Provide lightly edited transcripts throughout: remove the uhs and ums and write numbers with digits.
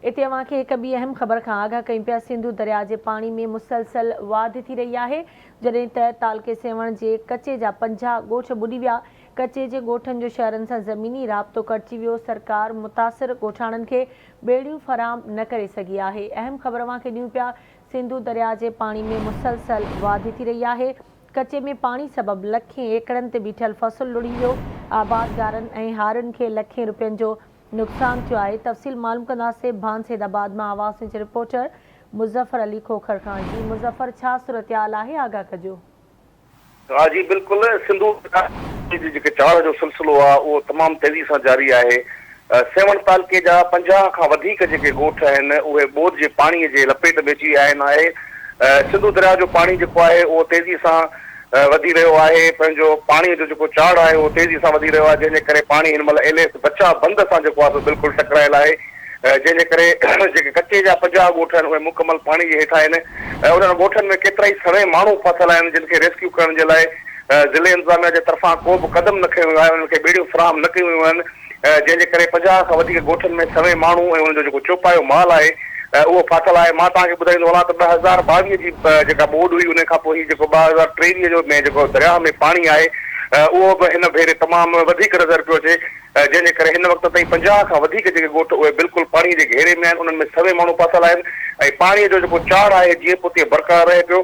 اتي اوهان کي هڪ ٻي اهم خبر کان آگاهه ڪيون پيا سنڌو درياء جي پاڻي ۾ مسلسل واڌ ٿي رهي آهي جڏهن ته تعلقي سيوهڻ جي ڪچي جا 50 ڳوٺ ٻڏي ويا ڪچي جي ڳوٺن جو شهرن سان زميني رابطو ڪٽجي ويو سرڪار متاثر ڳوٺاڻن کي ٻيڙيون فراهم نه ڪري سگهي آهي اهم خبر اوهان کي ڏيون پيا سنڌو درياء جي پاڻي ۾ مسلسل واڌ ٿي رهي آهي ڪچي ۾ پاڻي سبب لکين ايڪڙن تي بيٺل فصل لڙهي ويو آبادگارن ۽ هارين کي لکين روپين جو نقصان ٿيو آهي تفصيل معلوم ڪنداسين ڀان سيد آباد مان آواز نيوز جي رپورٽر مظفر علي کوکر کان جي مظفر ڇا صورتحال آهي آگاهه ڪجو. ها جي بلڪل سنڌو درياء جي جيڪي چاڙهه جو سلسلو آهي اهو تمام تيزي سان جاري آهي سيوهڻ تعلقي جا 50 کان وڌيڪ جيڪي ڳوٺ آهن اهي ٻوڏ جي پاڻي جي لپيٽ ۾ اچي ويا آهن آهي سنڌو درياء جو پاڻي جيڪو آهي اهو تيزي سان وڌي رهيو آهي، پنهنجو پاڻي جو جيڪو چاڙهه آهي اهو تيزي سان وڌي رهيو آهي، جنهن جي ڪري پاڻي هن مهل ايل ايس بچاء بند سان جيڪو آهي سو بلڪل ٽڪرايل آهي، جنهن جي ڪري جيڪي ڪچي جا 50 ڳوٺ آهن اهي مڪمل پاڻي جي هيٺ آهن ۽ انهن ڳوٺن ۾ ڪيترائي سوين ماڻهو ڦاٿل آهن جن کي ريسڪيو ڪرڻ جي لاء ضلعي انتظاميا جي طرفان ڪو به قدم نه کنيو ويو آهي، انهن کي ٻيڙيون فراهم نه ڪيون ويون آهن. جنهن جي ڪري 50 کان وڌيڪ ڳوٺن ۾ سوين ماڻهو ۽ انهن جو جيڪو چوپايو مال آهي اهو ڦاٿل آهي. مان توهان کي ٻڌائيندو هلان ته 2022 جي جيڪا ٻوڏ هئي ان کان پوء هي جيڪو 2023 جو ۾ جيڪو درياهه ۾ پاڻي آهي اهو به هن ڀيري تمام وڌيڪ نظر پيو اچي جنهن جي ڪري هن وقت تائين 50 کان وڌيڪ جيڪي ڳوٺ اهي بلڪل پاڻي جي گهيري ۾ آهن انهن ۾ سوين ماڻهو ڦاٿل آهن ۽ پاڻي جو جيڪو چاڙهه آهي جيئن پوء تيئن برقرار رهي پيو.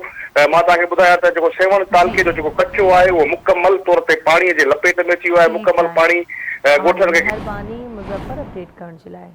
مان توهان کي ٻڌايان ته جيڪو سيوهڻ تعلقي جو جيڪو ڪچو آهي اهو مڪمل طور تي پاڻي جي لپيٽ ۾ اچي ويو آهي ٺيڪ مڪمل آهي پاڻي ڳوٺن کي مهرباني مظفر اپڊيٽ ڪرڻ جي لاء.